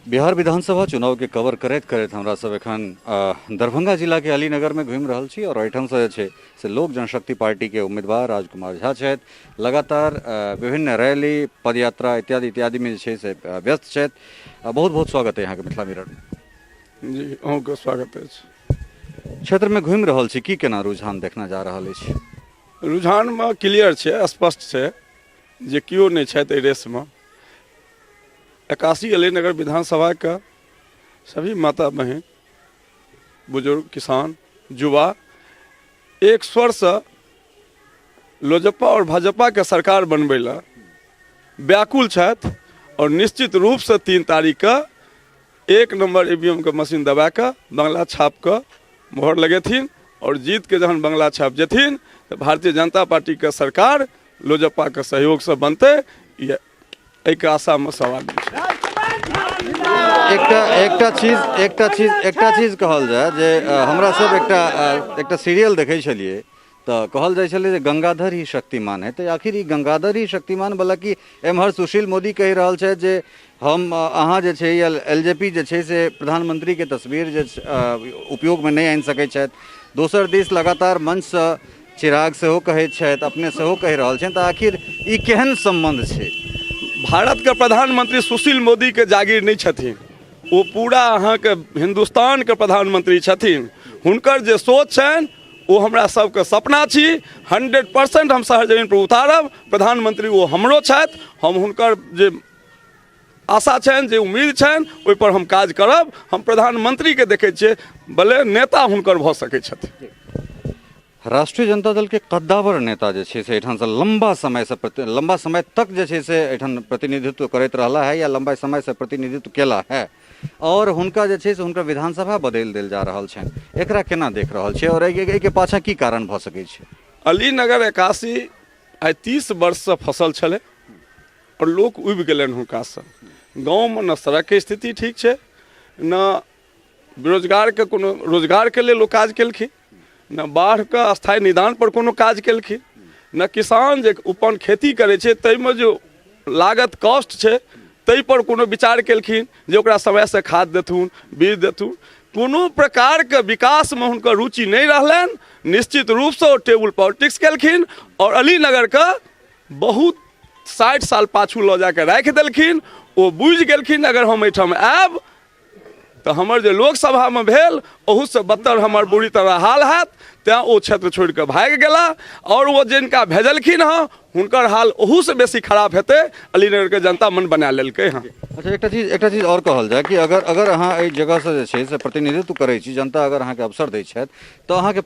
बिहार विधानसभा चुनावके कवर करैत करैत हमरा सब एखन दरभंगा जिलाके अलीनगरमे घुमि रहल छी आओर एहिठामसँ जे छै से लोक जनशक्ति पार्टीके उम्मीदवार राजकुमार झा छथि। लगातार विभिन्न रैली, पदयात्रा इत्यादि इत्यादिमे जे छै से व्यस्त छथि। बहुत बहुत स्वागत है अहाँके मिथिला मिररमे। जी, अहूँके स्वागत अछि। क्षेत्रमे घुमि रहल छी, की केना रुझान देखना जा रहल अछि? रुझानमे क्लियर छै, स्पष्ट छै जे केओ नहि छथि एहि रेसमे। 81 अलीनगर विधानसभाके सभी माता बहन, बुजुर्ग, किसान, युवा एक स्वरसँ लोजपा आओर भाजपाके सरकार बनबै लए व्याकुल छथि आओर निश्चित रूपसँ 3 तारीखके 1 नम्बर ई वी एम के मशीन दबा कऽ बंगला छापके मोहर लगेथिन आओर जीतके जहन बंगला छाप जेथिन तऽ भारतीय जनता पार्टीके सरकार लोजपाके सहयोगसँ बनतै, एहिके आशामे सब आदमी छै। एकटा एकटा चीज एकटा चीज एकटा चीज कहल जाय जे हमरा सब एकटा सीरियल देखै छलियै तऽ कहल जाइ छलै जे गंगाधर ही शक्तिमान है, तऽ आखिर ई गंगाधर ही शक्तिमान वाला की एम्हर सुशील मोदी कहि रहल छथि जे हम अहाँ जे छै या एल जे पी जे छै से प्रधानमंत्रीके तस्वीर जे उपयोगमे नहि आनि सकै छथि, दोसर दिस लगातार मंचसँ चिराग सेहो कहैत छथि, अपने सेहो कहि रहल छनि, तऽ आखिर ई केहन सम्बन्ध छै? भारतके प्रधानमंत्री सुशील मोदीके जागीर नहि छथिन, ओ पूरा अहाँके हिन्दुस्तानके प्रधानमंत्री छथिन। हुनकर जे सोच छनि ओ हमरा सबके सपना छी। 100% हम शहर जमीन पर उतारब। प्रधानमंत्री ओ हमरो छथि, हम हुनकर जे आशा छनि, जे उम्मीद छनि, ओहिपर हम काज करब। हम प्रधानमंत्रीके देखै छियै, भले नेता हुनकर भऽ सकै छथिन। राष्ट्रीय जनता दल के कद्दावर नेता जे छै से एहिठामसँ लम्बा समयसँ लम्बा समय तक जे छै से एहिठाम प्रतिनिधित्व करैत रहला है या लम्बा समयसँ प्रतिनिधित्व केला है और हुनका जे छै से हुनकर विधानसभा बदलि देल जा रहल छनि, एकरा केना देख रहल छियै और एहिके पाछाँ की कारण भऽ सकै छै? अलीनगर 81 आइ 30 वर्षसँ फसल छलै और लोक उबि गेलनि हुनकासँ। गाँवमे न सड़कके स्थिति ठीक छै, न बेरोजगारके कोनो रोजगारके लेल ओ काज केलखिन, न बाढ़िके अस्थायी निदानपर कोनो काज केलखिन, न किसान जे अपन खेती करै छै ताहिमे जे लागत कॉस्ट छै ताहिपर कोनो विचार केलखिन जे ओकरा समयसँ खाद देथुन, बीज देथुन। कोनो प्रकारके विकासमे हुनकर रुचि नहि रहलनि। निश्चित रूपसँ ओ टेबुल पॉलिटिक्स केलखिन आओर अलीनगरके बहुत 60 साल पाछू लऽ जाके राखि देलखिन। ओ बुझि गेलखिन अगर हम एहिठाम आयब तऽ हमर जे लोकसभामे भेल ओहूसँ बदतर हमर बुरी तरह हाल हैत, तेँ ओ क्षेत्र छोड़ि कऽ भागि गेला आओर ओ जिनका भेजलखिन हँ हुनकर हाल ओहूसँ बेसी खराब हेतै। अलीनगरके जनता मन बना लेलकै हँ। अच्छा, एकटा चीज आओर कहल जाय कि अगर अहाँ एहि जगहसँ जे छै से प्रतिनिधित्व करै छी, जनता अगर अहाँके अवसर दै छथि तऽ अहाँके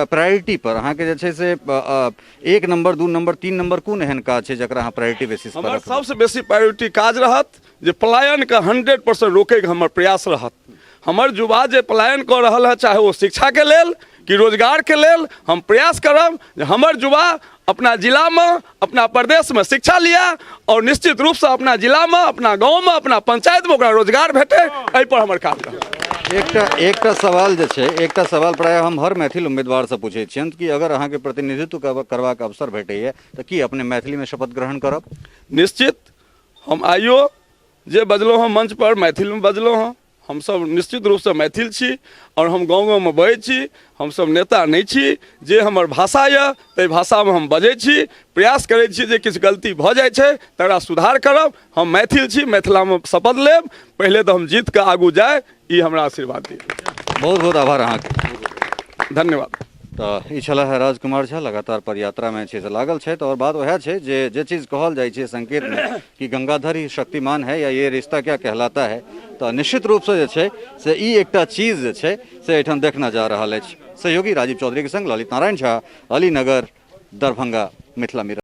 प्रायोरिटी पर अहाँके जे छै से 1 नम्बर, 2 नम्बर, 3 नम्बर कोन एहन काज छै जकरा अहाँ प्रायोरिटी बेसिस पर हमर रखबै? सबसँ बेसी प्रायोरिटी काज रहत जे पलायनके 100% रोकैके हमर प्रयास रहत। हमर युवा जे पलायन कऽ रहल है, चाहे ओ शिक्षाके लेल कि रोजगारके लेल, हम प्रयास करब जे हमर युवा अपना जिलामे, अपना प्रदेशमे शिक्षा लिअ आओर निश्चित रूपसँ अपना जिलामे, अपना गाँवमे, अपना पंचायतमे ओकरा रोजगार भेटै, एहिपर हमर काज रहत। एकटा सवाल जे छै, एकटा सवाल प्रायः हम हर मैथिल उम्मीदवारसँ पूछै छियनि कि अगर अहाँके प्रतिनिधित्व करबाक अवसर भेटैए तऽ की अपने मैथिलीमे शपथ ग्रहण करब? निश्चित। हम आइयो जे बजलहुँ हँ मंच पर मैथिलीमे बजलहुँ हँ। हमसब निश्चित रूपसँ मैथिल छी आओर हम गाँव गाँवमे बजै छी। हमसब नेता नहि छी, जे हमर भाषा यऽ ताहि भाषामे हम बजै छी। प्रयास करै छी जे किछु गलती भऽ जाइ छै तकरा सुधार करब। हम मैथिल छी, मिथिलामे शपथ लेब। पहिले तऽ हम जीत कऽ आगू जाय, ई हमरा आशीर्वाद दिअ। बहुत बहुत आभार अहाँके। धन्यवाद। तऽ ई छलाह है राजकुमार झा, लगातार पदयात्रामे छै से लागल छथि और बात वएह छै जे जे चीज कहल जाइ छै संकेतमे कि गंगाधर ही शक्तिमान है या ये रिश्ता क्या कहलाता है, तऽ निश्चित रूपसँ जे छै से ई एकटा चीज जे छै से एहिठाम देखना जा रहल अछि। सहयोगी राजीव चौधरीके संग ललित नारायण झा, अलीनगर, दरभंगा, मिथिला मिरर।